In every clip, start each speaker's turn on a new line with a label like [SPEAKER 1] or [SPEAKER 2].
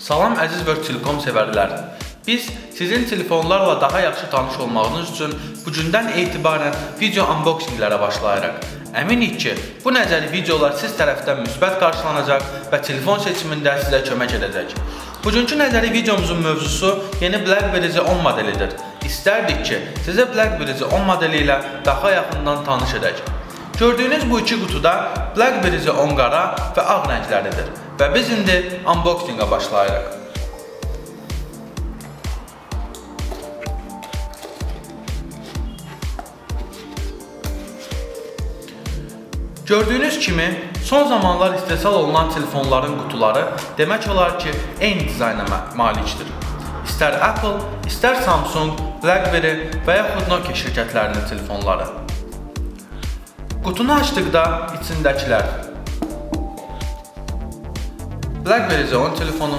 [SPEAKER 1] Salam əziz World Telecom sevərlər. Biz sizin telefonlarla daha yaxşı tanış olmağınız üçün bugündən etibarən video unboxinglərə başlayırıq. Əminik ki, bu nəzəri videolar siz tərəfdən müsbət qarşılanacaq və telefon seçimində sizə kömək edəcək. Bugünkü nəzəri videomuzun mövzusu yeni BlackBerry Z10 modelidir. İstərdik ki, sizə BlackBerry Z10 modeli ilə daha yaxından tanış edək. Gördüyünüz bu iki qutuda BlackBerry Z10 qara və ağ rəngləridir və biz indi unboxinga başlayırıq. Gördüyünüz kimi, son zamanlar istehsal olunan telefonların qutuları demək olar ki, eyni dizayna malikdir. İstər Apple, istər Samsung, BlackBerry və yaxud Nokia şirkətlərinin telefonları. Qutunu açdıqda içindəkilər: BlackBerry Z10 telefonu,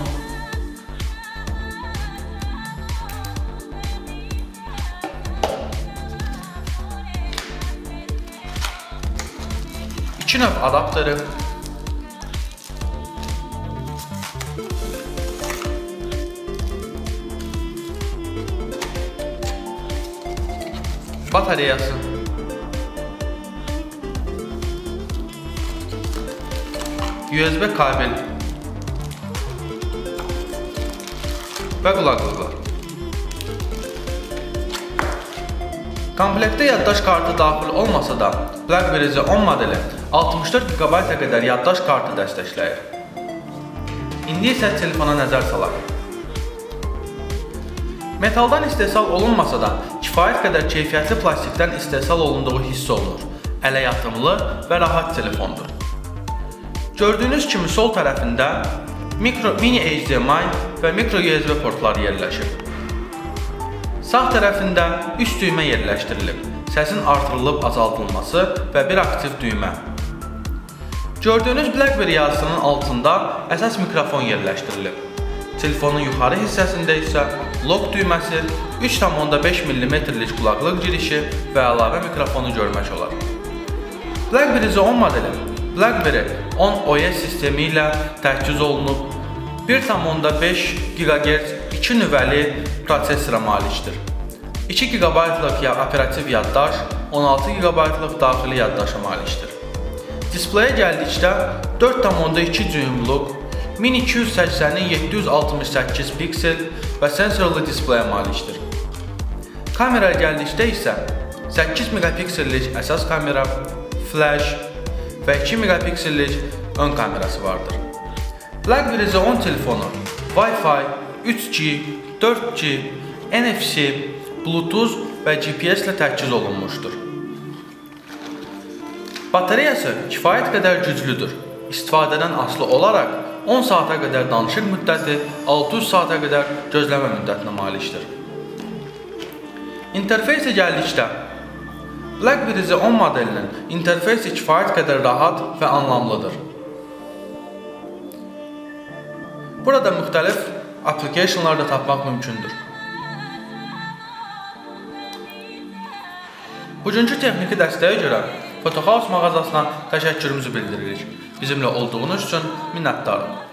[SPEAKER 1] iki növ adaptörü, batareyası, USB kabel və qulaqlıqlar. Komplektə yaddaş kartı daxil olmasa da, BlackBerry Z10 modeli 64 GB-a qədər yaddaş kartı dəstəkləyir. İndi isə telefona nəzər salaq. Metaldan istehsal olunmasa da, kifayət qədər keyfiyyətli plastikdən istehsal olunduğu hiss olunur. Ələ yatımlı və rahat telefondur. Gördüyünüz kimi sol tərəfində mini HDMI və micro USB portları yerləşir. Sağ tərəfində üç düymə yerləşdirilib, səsin artırılıb azaldılması və bir aktiv düymə. Gördüyünüz BlackBerry yazısının altında əsas mikrofon yerləşdirilib. Telefonun yuxarı hissəsində isə lock düyməsi, 3,5 mm-lik qulaqlıq girişi və əlavə mikrofonu görmək olar. BlackBerry Z10 modeli BlackBerry 10 OS sistemi ilə təchiz olunub, 1,5 GHz 2 nüvəli prosesora malikdir. 2 GB-lıq operativ yaddaş, 16 GB-lıq daxili yaddaşa malikdir. Displeyə gəldikdə 4,2 düymlük 1280-in 768 piksel və sensorlu displeyə malikdir. Kameraya gəldikdə isə 8 megapiksellik əsas kamera, flash və 2 megapiksellik ön kamerası vardır. BlackBerry Z10 telefonu Wi-Fi, 3G, 4G, NFC, Bluetooth və GPS ilə təchiz olunmuşdur. Batareyası kifayət qədər güclüdür. İstifadədən asılı olaraq 10 saata qədər danışıq müddəti, 600 saata qədər gözləmə müddətinə malikdir. İnterfeysə gəldikdə, BlackBerry Z10 modelinin interfeysi kifayət qədər rahat və anlamlıdır. Burada müxtəlif applicationlar da tapmaq mümkündür. Bugünkü texniki dəstəyə görə Fotohouse mağazasına təşəkkürümüzü bildiririk. Bizimlə olduğunuz üçün minnətdarıq.